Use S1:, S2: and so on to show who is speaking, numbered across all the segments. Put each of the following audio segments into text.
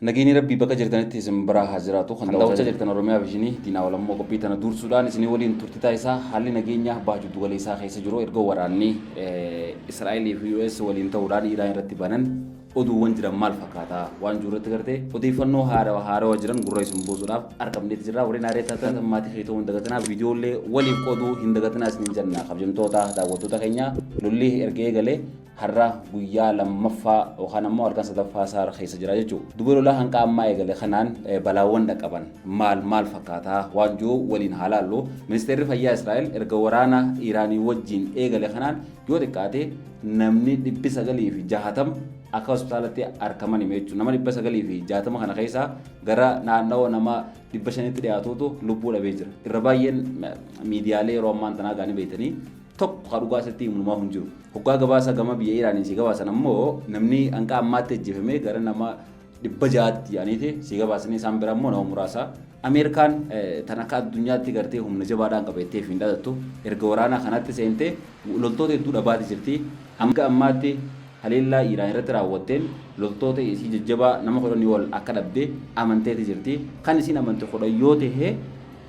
S1: Nageenyi Rabbii bakka jirtanitti isin biraa haa jiraatu. Kan daawwachaa jirtan Oromiyaa Visionii Diinaa Walammoo qophii tana dursuudhaan isinii waliin turti taasisaa. Haalli nageenya baha jiddu galeessaa keessa jiru erga waraanni Israa'elii fi US waliin ta'uudhaan Iraan irratti banan oduuwwan jiran maal fakkaata waan jiru irratti gartee odeeffannoo haarawa haarawa jiran gurra isin buusuudhaaf argamneeti jirra. Warreen haaree taatan maatii kee ta'uu hin dagatinaa, viidiyoolee waliif qooduu hin dagatinaa isiniin jenna. Kabajamtoota daawwattoota keenya, lolli erga eegalee har'a guyyaa lammaffaa yookaan ammoo halkan sadaffaa isaa keessa jira jechuudha. Duba lolaa hanqa ammaa eegale kanaan balaawwan dhaqqaban maal maal fakkaataa waan jiru waliin haa laallu. Ministeerri Fayyaa Israa'el erga waraana Iraanii wajjin eegale kanaan yoo xiqqaate namni 960 akka hospitaalatti argaman hime jechuudha. Nama 960 kana keessaa gara naannawa nama 500tti dhiyaatutu lubbuu dhabee jira. Irra baay'een miidiyaalee yeroo ammaan tanaa gaanii beektanii tokko ka dhugaa isatti himunumaa hin jiru. Hoggaa gabaasa gama biyya Iraaniin si gabaasan ammoo namni hanqa ammaatti ajjeefame gara nama 600tti yaaniiti si gabaasanii, isaan bira ammoo nama muraasa. Ameerikaan tan akka addunyaatti gartee humna jabaadhaan qabeettee fi hin dhalattu erga waraanaa kanatti seentee loltoota hedduu dhabaati jirti. Hanga ammaatti haleellaa Iraan irratti raawwatteen loltoota isii jajjabaa nama 10 ol akka dhabde amanteeti jirti. Kan isiin amante 10 yoo ta'e,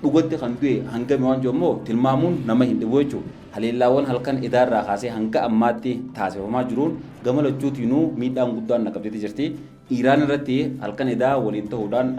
S1: dhugatti kan du'e hangami waan jiru ammoo tilmaamuun nama hin dhibu jechuudha. Haleellaawwan halkan edaarraa kaasee hanga ammaatti taasifamaa jiruun gama lachuutiinuu miidhaan guddaan dhaqqabdeeti jirti. Iraan irratti halkan edaa waliin ta'uudhaan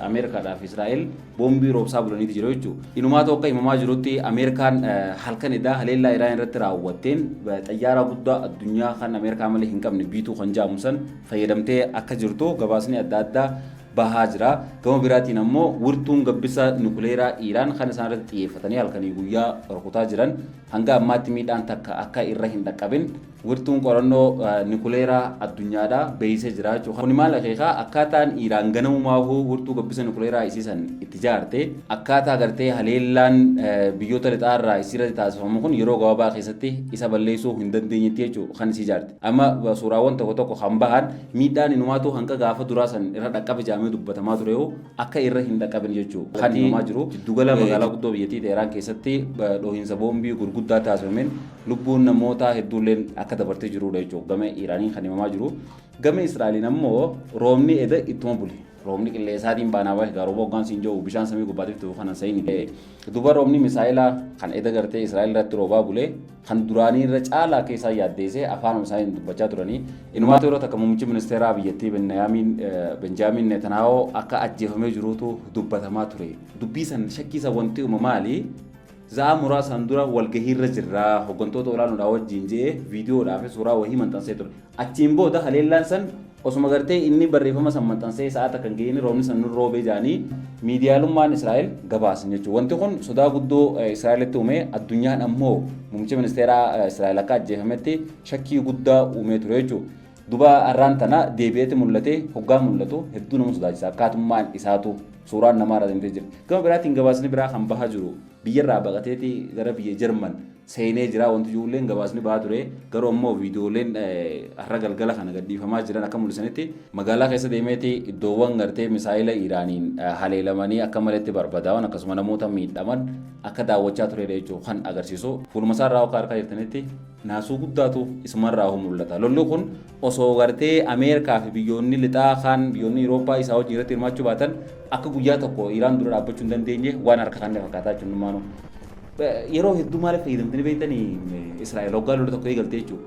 S1: Ameerikaadhaa fi Israa'el boombii roobsaa bulaniiti jiru jechuudha. Inumaatu akka himamaa jirutti Ameerikaan halkan edaa haleellaa Iraan irratti raawwatteen xayyaara guddaa addunyaa kan Ameerikaa malee hin qabne biituu kan jedhamu san fayyadamtee akka jirtu gabaasni adda addaa bahaa jira. Gama biraatiin ammoo wirtuun gabbisa nukuleeraa Iraan kan isaan irratti xiyyeeffatanii halkanii guyyaa rukutaa jiran hanga ammaatti miidhaan takka akka irra hin dhaqqabin wirtuun qorannoo nukuleeraa addunyaadhaa beeksisee jira jechuudha. Kuni maal akeekaa? Akkaataan Iraan ganamumaafuu wirtuu gabbisa nukuleeraa isiisan itti ijaarte, akkaataa gartee haleellaan biyyoota lixaarraa isiirratti taasifamu kun yeroo gabaabaa keessatti isa balleessuu hin dandeenyetti jechuudha kan isii ijaarte. Amma suuraawwan tokko tokko kan bahan miidhaan inumaatu hanqa gaafa duraa san irra dhaqqabe jedhamee dubbatamaa ture akka irra hin dhaqqabin jechuudha kan himamaa jiru. Jiddugala magaalaa guddoo biyyattii Teheraan keessatti dhohiinsa boombii gurguddaa taasifameen lubbuun namoota hedduulleen akka dabartee jirudha jechuudha gama Iraaniin kan himamaa jiru. Gama Israa'eliin ammoo roobni eda ittuma bule. Roobni qilleensaatiin baanaa bahe, garuu hoggaan siin jiru bishaan samii gubbaatiif ta'u kanan sayini. Duba roobni misaa'ilaa kan eda gartee Israa'el irratti roobaa bule kan duraanii irra caalaa keessaa yaaddeessee afaan isaaniin dubbachaa turanii. Inumaatu yeroo takka muummichi ministeeraa biyyattii Benjaamin Netanyaahuu akka ajjeefamee jirutu dubbatamaa ture. Dubbii san shakkii san wanti uume maali? Za'a muraasaan dura walgahiirra jirraa hooggantoota olaanoodhaa wajjin je'ee viidiyoodhaa fi suuraa wahii maxxansee ture. Achiin booda haleellaan san osuma gartee inni barreeffama san maxxansee sa'a takka hin gahiin roobni san nurra roobee jedhanii miidiyaalummaan Israa'el gabaasan jechuudha. Wanti kun sodaa guddoo Israa'elitti uume, addunyaan ammoo muummicha ministeeraa Israa'el akka ajjeefametti shakkii guddaa uumee ture jechuudha. Duba har'aan tana deebi'eeti mul'ate. Hoggaa mul'atu hedduu nama sodaachisa, akkaatummaan isaatu suuraan namaa irraa deemtee jirti. Gama biraatiin gabaasni biraa kan bahaa jiru biyyarraa baqateeti gara biyya Jarman seenee jira wanti ijoolleen gabaasni bahaa ture, garuu ammoo viidiyooleen har'a galgala kana gadhiifamaa jiran akka mul'isanitti magaalaa keessa deemeeti iddoowwan gartee misaa'ila Iraaniin haleelamanii akka maletti barbadaa'an akkasuma namoota miidhaman akka daawwachaa turedha jechuudha kan agarsiisu. Fuuluma isaa irraa akka harkaa jirtanitti naasuu guddaatu isumarraa mul'ata. Lolli kun osoo gartee Ameerikaa fi biyyoonni lixaa kaan, biyyoonni Awurooppaa isaa wajjin irratti hirmaachuu baatan, akka guyyaa tokko Iraan dura dhaabbachuu hin dandeenye waan harka kan fakkaataa jechuun numaanu. Yeroo hedduu maaliif fayyadamtanii beektanii? Israa'el hoggaa lola tokko eegalte jechuudha.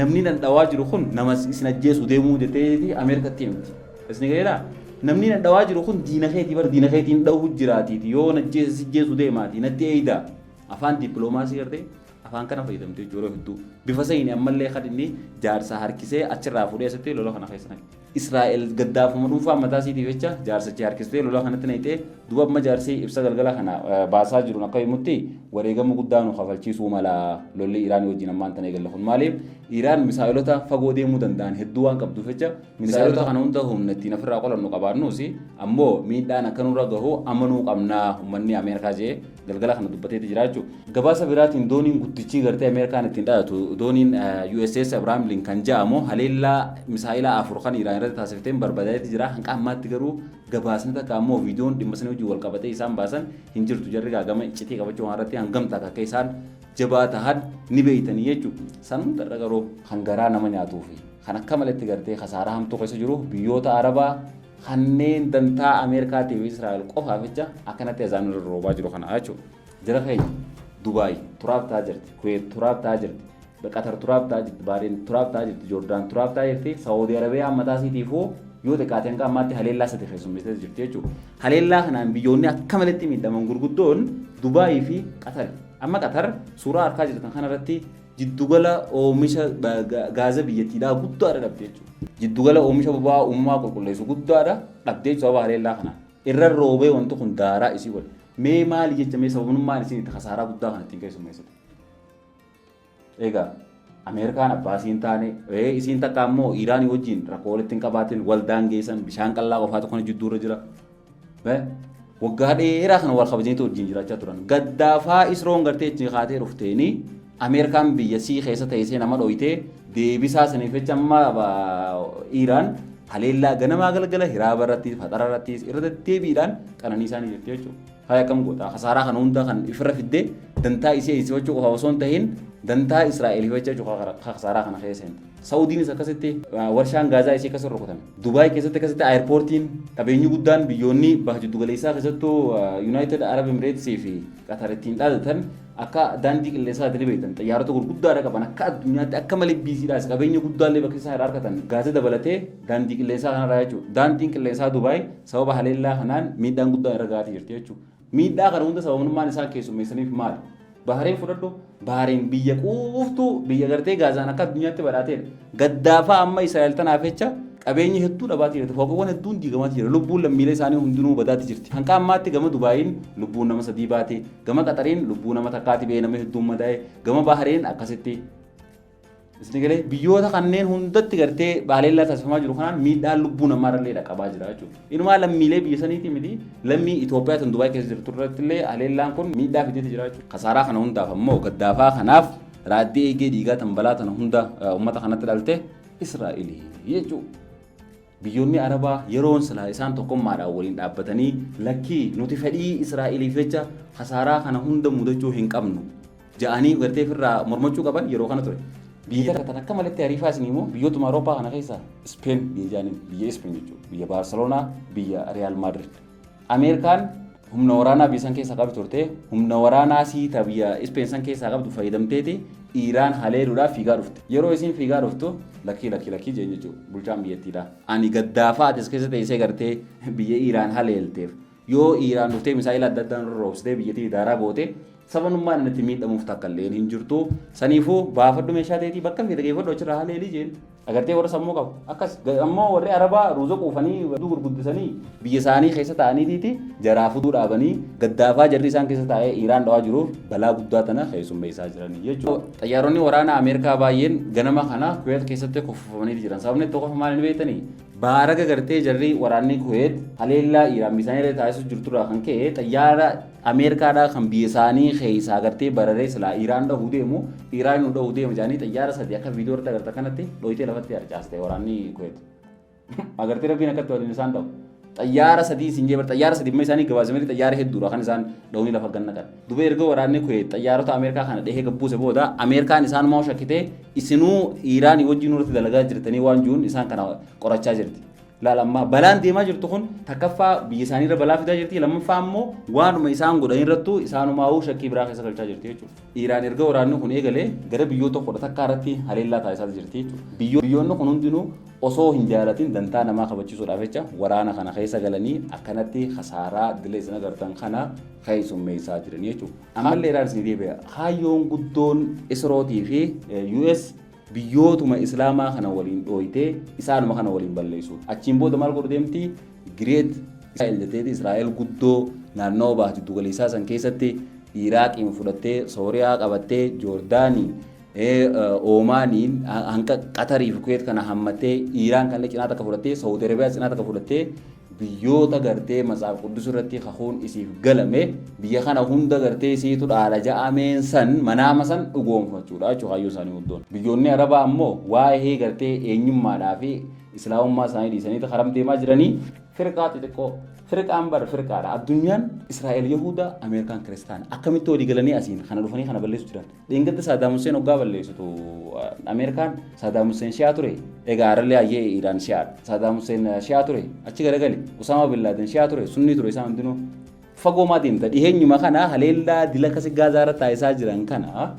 S1: Namni nan dhawaa jiru kun nama isin ajjeesu deemuu jetteeti Ameerikatti himti. Isin galeeraa? Namni nan dhawaa jiru kun diina keetii bar, diina keetiin dhawuu jiraatiiti, yoo na ajjeese si ajjeesu deemaati natti eeyida. Afaan dippiloomaasii gartee afaan kana fayyadamte jechuudha yeroo hedduu. Bifa saniin ammallee kan inni jaarsa harkisee achirraa fuudhee asitti lola kana keessa naqe. Israa'el gaddaafuma dhuunfaa mataa isiitiif jecha jaarsachi harkistee lola kanatti naqxee. Duuba amma jaarsi ibsa galgala kana baasaa jiruun akka himutti wareegama guddaa nu kafalchiisuu mala lolli Iraanii wajjin ammaan tana eegalle kun. Maaliif? Iraan misaa'ilota fagoo deemuu danda'an hedduu waan qabduuf jecha, misaa'ilota kana hunda humna ittiin ofirraa qolannu qabaannus ammoo miidhaan akka nurra gahu amanuu qabnaa uummanni Ameerikaa jee galgala kana dubbateeti jira jechuudha. Gabaasa biraatiin dooniin guddichi gartee Ameerikaan ittiin dhalatu, dooniin USS Abraham Lincoln jedhamu, haleellaa misaa'ilaa afur kan Iraan irratti taasifteen barbadaa'eeti jira. Hanga ammaatti garuu gabaasni takka ammoo viidiyoon dhimma sanii wajjin wal qabatee isaan baasan hin jirtu. Jarri gaagama iccitii qabachuu waan irratti hangam takka akka isaan jabaa tahan ni beeytanii jechuudha. San hundarra garuu kan garaa nama nyaatuu fi kan akka malatti gartee kasaaraa hamtuu keessa jiru biyyoota Arabaa Kanneen dantaa Ameerikaatii fi Israa'el qofaaf jecha akkanatti azaan irra roobaa jiru kana jechuudha. Jara keenya Dubaay turaaf ta'aa jirti, Kuweet turaaf ta'aa jirti, Qatar turaaf ta'aa jirti, Baareen turaaf ta'aa jirti, Joordaan turaaf ta'aa jirti, Saawudi Arabiyaan mataa isiitiifuu yoo xiqqaate hanga ammaatti haleellaa sadi keessummeessitee jirti jechuudha. Haleellaa kanaan biyyoonni akka maletti miidhaman gurguddoon Dubaayii fi Qatari. Amma Qatar suuraa harkaa jirtan kanarratti jiddugala oomisha gaaza biyyattiidhaa guddaadha dhabde jechuudha. Jiddugala oomisha boba'aa uumamaa qulqulleessu guddaadha dhabde jechuudha sababa haleellaa kanaan. Irra roobee wanti kun daaraa isii godhe. Mee maali jecha mee sababnummaan isiin itti kasaaraa guddaa kana ittiin keessummeessite? Egaa Ameerikaan abbaa isiin taane isiin takka ammoo Iiraanii wajjin rakkoo walitti hin qabaatin wal daangeessan bishaan qal'aa qofaatu kana jidduurra jira. Waggaa dheeraa kana wal kabajaniitu wajjin jiraachaa turan. Gaddaafaa Isroon gartee achi kaatee dhufteeni Ameerikaan biyya sii keessa teessee nama dhoytee deebisaa saniif jecha amma Iiraan haleellaa ganamaa galgala hiraaba irratti faxara irrattis irra deddeebiidhaan qananiisaa ni jirti jechuudha. Faaya akkam goota? Kasaaraa kana hunda kan ifirra fiddee dantaa isii eegsifachuu qofaaf osoo hin tahin dantaa Israa'eliif jecha jechuudha kasaaraa kana keessa seente. Sa'udiinis akkasitti warshaan gaazaa isii akkasitti rukutame. Dubaay keessatti akkasitti aayirpoortiin qabeenyi guddaan biyyoonni baha jiddu galeessaa keessattuu United Arab Emirates fi Qatar ittiin dhaadatan akka daandii qilleensaatti ni beektan xiyyaarota gurguddaadha qaban akka addunyaatti akka malee biisiidhaas qabeenya guddaallee bakka isaan irraa argatan gaaza dabalatee daandii qilleensaa kanarraa jechuudha. Daandiin qilleensaa Dubaay sababa haleellaa kanaan miidhaan guddaan irra ga'aatii jirti jechuudha. Miidhaa kana hunda sababnummaan isaan keessummeessaniif maali? Bahareen fudhadhu. Bahareen biyya quuftuu biyya gartee Gaazaan akka addunyaatti badhaateedha. Gaddaafaa amma Israa'el tanaaf jecha qabeenyi hedduu dhabaatti jirti. Fooqiiwwan hedduun diigamaatti jira. Lubbuun lammiilee isaanii hundinuu badaatti jirti. Hanqa ammaatti gama Dubaayiin lubbuun nama sadii baate, gama Qaxariin lubbuu nama takkaati ba'ee nama hedduun madaa'e, gama Bahareen akkasitti. Isin galee biyyoota kanneen hundatti gartee haleellaa taasifamaa jiru kanaan miidhaan lubbuu namaa irrallee dhaqqabaa jira jechuudha. Inumaa lammiilee biyya saniitii miti lammii Itoophiyaa tan Dubaay keessa jirtu irratti illee haleellaan kun miidhaa fideeti jira jechuudha. Kasaaraa kana hundaaf ammoo gaddaafaa kanaaf raaddii eegee dhiigaa tan balaa tana hunda uummata kanatti dhalte Israa'elii jechuudha. Biyyoonni Arabaa yeroon silaa isaan tokkummaadhaan waliin dhaabbatanii lakkii nuti fedhii Israa'eliif jecha kasaaraa kana hunda mudachuu hin qabnu ja'anii gartee ofirraa mormachuu qaban yeroo kana ture. Biyya takka tan akka maletti hariifaa isin immoo biyyootuma Awurooppaa kana keessa Ispeen biyya jaaniin biyya Ispeen jechuudha. Biyya Baarseloonaa, biyya Riyaal Maadrid. Ameerikaan humna waraanaa biyya san keessaa qabdu turte humna waraanaa sii ta biyya Ispeen san keessaa qabdu fayyadamteeti Iiraan haleeluudhaaf fiigaa dhufte. Yeroo isiin fiigaa dhuftu lakkii lakkii lakkii jeen jechuudha bulchaan biyyattiidha. Ani gaddaafaa ati as keessa teessee gartee biyya Iiraan haleelteef yoo Iiraan dhuftee misaa'ila adda addaan roobsitee biyyattii daaraa goote sabanummaan inni itti miidhamuuf takka illee hin jirtu. Saniifuu baafadhu meeshaa teetii bakka feete geeffadhu achirraa haleelii jeen. Agartee warra sammuu qabu. Akkas ammoo warri Arabaa ruuza quufanii hedduu gurguddisanii biyya isaanii keessa taa'aniitiiti jaraa fuduu dhaabanii gaddaafaa jarri isaan keessa taa'ee Iiraan dhawaa jiruuf balaa guddaa tana keessummeessaa jiranii jechuudha. Xayyaaronni waraanaa Ameerikaa baay'een ganama kana Kuweet keessatti kuffifamanii jiran. Sababni itti kufaman maali ni beektanii? Baaraga gartee jarri waraanni Kuweet haleellaa Iiraan biyya isaanii irra taasisuu jirturraa kan ka'e xayyaara Ameerikaadhaa kan biyya isaanii keessaa gartee bararee silaa Iiraan dhahuu deemu Iiraan nu dhahuu deema jedhanii xayyaara sadi akka viidiyoo irratti agartan kanatti dhoyitee lafatti harcaaste waraanni Kuweet. Agartee rabbiin akkatti waliin isaan dhahu. Xayyaara sadii isin jee xayyaara sadii amma isaanii gabaase malee xayyaara hedduudha kan isaan dhahanii lafa ganna qan. Duba erga waraanni Kuweet xayyaarota Ameerikaa kana dhahee gabbuuse booda Ameerikaan isaanumaa shakkitee isinuu Iiraanii wajjin irratti dalagaa jirtanii waan jiruun isaan kana qorachaa jirti. Laal ammaa balaan deemaa jirtu kun takkaffaa biyya isaanii irra balaa fidaa jirti lammaffaa immoo waanuma isaan godhan irrattuu isaanumaa'uu shakkii biraa keessa galchaa jirti jechuudha. Iiraan erga waraanni kun eegalee gara biyyoota 11 irratti haleellaa taasisaa jirti jechuudha. Biyyoonni kun hundinuu osoo hin jaalatin dantaa namaa kabachiisuudhaaf jecha waraana kana keessa galanii akkanatti kasaaraa dilee isin agartan kana keessummeessaa jiranii jechuudha. Ammallee Iraan isin deebi'a. Kaayyoon guddoon Isrootii fi US biyyootuma Islaamaa kana waliin dhooytee isaanuma kana waliin balleessuudha. Achiin booda maal godhu deemti? Great Israa'el jetteeti Israa'el guddoo naannawa baha jiddu galeessaa san keessatti Iraaqiin fudhattee Sooriyaa qabattee Joordaanii Oomaaniin hanqa Qatarii fi Kuweet kana hammattee Iiraan kanallee cinaa takka fudhattee Saawudi Arabiyaa cinaa takka fudhattee biyyoota gartee Matsaaf Quddus irratti kakuun isiif galame biyya kana hunda gartee isiitu dhaala ja'ameen san manaama san dhugoomfachuudha jechuudha kaayyoo isaanii guddoon. Biyyoonni Arabaa ammoo waa'ee gartee eenyummaadhaa fi Islaamummaa isaanii dhiisaniiti karam deemaa jiranii. Firqaa xixiqqoo. Firqaan bar firqaadha. Addunyaan Israa'el Yahuda, Ameerikaan Kiristaana. Akkamitti walii galanii asiin kana dhufanii kana balleessu jiran? Dheengadda Saadaam Hussein hoggaa balleessitu Ameerikaan Saadaam Hussein Shi'aa ture. Egaa har'allee hayyee Iraan Shi'aadha. Saadaam Hussein Shi'aa ture. Achi garagali. Osama Bin Laden Shi'aa ture. Sunnii ture isaan hundinuu. Fagoo maa deemta? Dhiheenyuma kana haleellaa dila kasi Gaazaa irra taasisaa jiran kana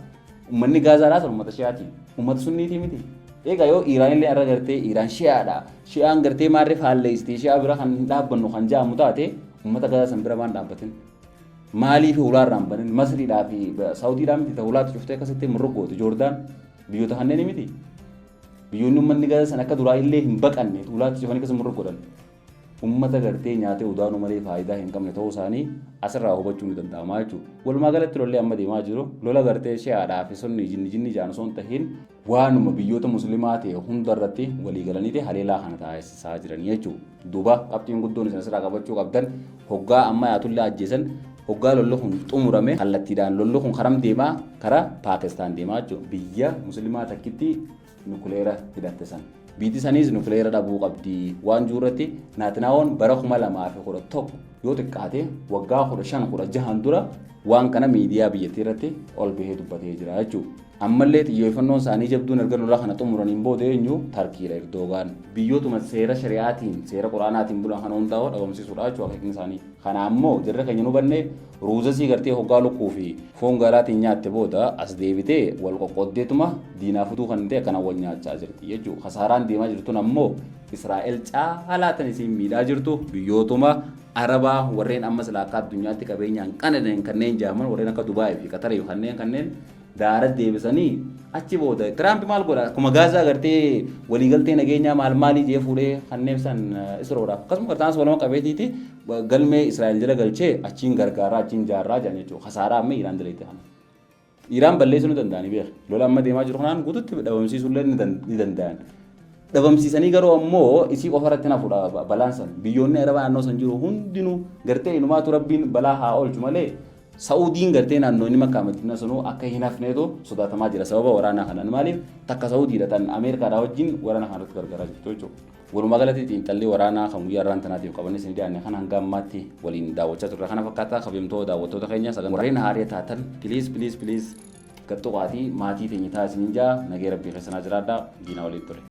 S1: uummanni Gaazaadhaa sun uummata Shi'aati. Uummata Sunniitii miti. Egaa yoo Iraan illee har'a gartee Iraan Shi'aadha. Shi'aan gartee maarree faalleessitee Shi'aa bira kan hin dhaabbannu kan jedhamu taate, uummata Gaazaa san bira maan dhaabbatin? Maaliif hulaa irraan banin? Masriidhaa fi Saawudiidhaa miti ta'u hulaatti cuftee akkasitti murruggootu Joordaan biyyoota kanneen miti. Biyyoonni uummanni Gaazaa san akka duraa illee hin baqanne hulaatti cufanii akkasuma murruggodhan. Ummata gartee nyaatee udaanuu malee faayidaa hin qabne ta'uu isaanii asirraa hubachuun ni danda'ama jechuudha. Walumaa galatti lolli amma deemaa jiru lola gartee Shi'aadhaa fi Sunnii jinni jinni jedhan osoo hin tahin, waanuma biyyoota Muslimaa ta'e hunda irratti walii galaniiti haleelaa kana taasisaa jiranii jechuudha. Duuba qabxiin guddoon isin asirraa qabachuu qabdan, hoggaa amma Ayaatullaa ajjeesan, hoggaa lolli kun xumurame kallattiidhaan lolli kun karam deemaa? Kara Paakistaan deemaa jechuudha. Biyya Muslimaa takkitti nukuleera hidhatte san. Biitti saniis nukuleera dhabuu qabdi waan jiru irratti Naatinaa'oon bara 2011, yoo xiqqaate waggaa 15 16n dura, waan kana miidiyaa biyyattii irratti ol bahee dubbatee jira jechuudha. Ammallee xiyyeeffannoon isaanii jabduun erga lola kana xumuraniin booda eenyu? Tarkiidha, Erdoogaan. Biyyootuma seera shari'aatiin, seera quraanaatiin bulan kana hundaa'u dhabamsiisuudha jechuudha akeekni isaanii. Kana ammoo jarri keenya nu hubanne ruuzasii gartee hoggaa lukkuu fi foon gaalaatiin nyaatte booda as deebitee wal qoqqooddeetuma diinaa futuu kan ta'e akkana wal nyaachaa jirti jechuudha. Kasaaraan deemaa jirtun ammoo Israa'el caalaa tan isiin miidhaa jirtu biyyootuma Arabaa warreen amma silaa akka addunyaatti qabeenyaan qanadan kanneen jaaman, warreen akka Dubaayii fi Qatarii fi kanneen daara deebisanii. Achi booda Tiraamp maal godha? Akkuma Gaazaa gartee waliigaltee nageenyaa maal maalii jee fuudhee kanneen san Isroodhaaf akkasuma gartaanis waluma qabeetiiti galmee Israa'el jala galchee achiin gargaaraa, achiin jaarraa jedhan jechuudha. Kasaaraa amma Iraan daleette kana. Iraan balleessuu ni danda'anii beeka. Lola amma deemaa jiru kanaan guututti dhabamsiisuu illee ni danda'an. Dhabamsiisanii garuu ammoo isii qofa irratti nafuudha balaan san. Biyyoonni Arabaa naannoo san jiru hundinuu gartee inumaatu Rabbiin balaa haa oolchu malee, Sa'uudiin gartee naannoo inni Makkaa Madiina sunuu akka hin hafneetu sodaatamaa jira sababa waraanaa kanaan. Maaliif takka Sa'uudiidha tan Ameerikaadhaa wajjin waraana kanarratti gargaaraa jirtu jechuudha. Walumaa galatti xiinxalli waraanaa kan guyyaa irraan tanaatiif qabannee isin dhiyaanne kan hanga ammaatti waliin daawwachaa turre kana fakkaata. Kabajamtoota daawwattoota keenya, sagantaa warreen haaraa taatan, please, please, please, gaxxuqaatii maatii teenya ta'a isiniin jaa. Nagee Rabbii keessanaa jiraadha. Diinaa waliin ture.